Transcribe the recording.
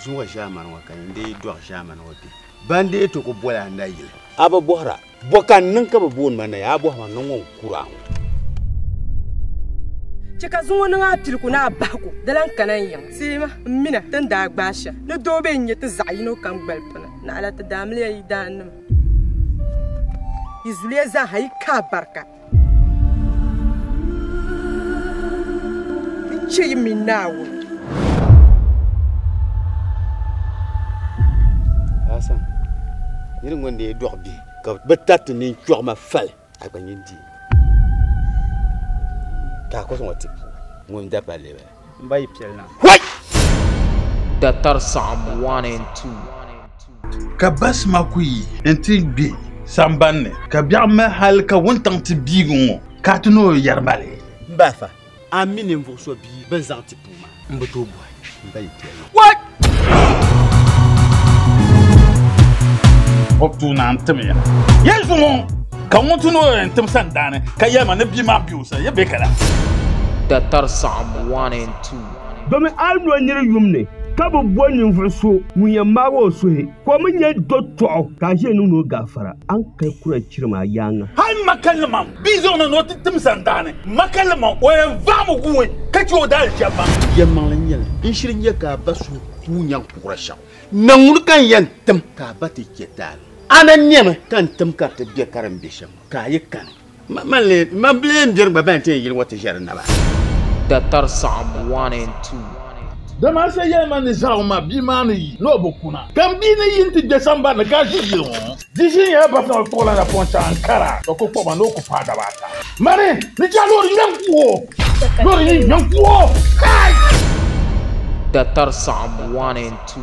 Zuŋɔ ʒaamani ŋɔ ka n dee dɔɣi ʒaamani ŋɔ bihi. Ban dee ti ku boli a nayili. A bi bɔhira, bɔ ka n niŋ ka bɛ booni ma naya? A bɔhi ma ni ŋun kur a ŋɔ. Chɛ ka zuŋɔ niŋ a piligu ni a bahigu, di lan kana n yiŋa. Teema, m mina ti ni daa gbaai shɛm ni doo bee n-nyɛ ti zaɣ yino kam gbali pina, naɣila ti daamiliya yi daannima. Yi zuliya zaa ha yi ka abarika. N chɛ yi mini Naawuni. Hassan, niri ŋun dee dɔɣi bihi ka bɛ tariti ninchɔɣima fali, a gba nyin di. Ka a kɔsi ŋɔ ti puu ŋun da palli bala. M ba yi piɛli na. Hoi! Datar saɣim 1 and 2. Ka basima ku yi nti gbe samban ni, ka biɛɣu mali hal ka wuntaŋ ti biigi ŋ-ŋɔ, ka a ti ni o yɛri ma li. M ba afa, a mi ninvuɣ so bia bɛn zaŋ ti puu maa? M bi tooi bɔhi. M ba yi piɛli na. What? O tuui naan tim ya. Yɛli zuŋɔ ka ŋun ti ni o yɛn tim sandaani ka yɛli ma ni bia maa be o sani, ya be ka la. Datar saɣim 1 and 2. Domi a yi lo nir yum ni, ka bi bo ninvuɣ so ŋun yɛn maag o suhi, ka o mi nyɛ dɔtɔɣu, ka a ʒiya niŋdi o gaafara, a ni kali kura chirim a yaaŋa. Hal makalima bia zaŋ na ni o ti tim sandaani, makalima o yɛn vaami guui ka chɛ o daalichɛba. Yɛlimaŋli n-nyɛ li, n shiri nya ka a ba suhu kuui nyaŋ kuɣira shɛɣu. Naŋuni ka n yɛn tim ka a ba ti chɛ taali. A na nɛmi ka n tim ka di ti be ka di ni be shɛm ŋɔ, ka a yi kani. Man bi lee m-biri gba ban ti yɛn yili ŋɔ ti ʒe di naba. Datar saɣim 1 and 2. Dama a sa yɛli ma ni zaɣim ma bia maa ni yi ni o bi kuna, ka m bia ni yi nti gbe sambani ni ka a ʒi ʒili ŋɔ. Di ʒi nyɛla Basima kpuɣila napɔŋ chaŋ n-kara ka ku kpuɣi ma ni o ku paai daba ata. Mani ni chɛ a loori ŋme n-ku o! Loori yi ŋme n-ku o! Kai! Datar saɣim 1 and 2.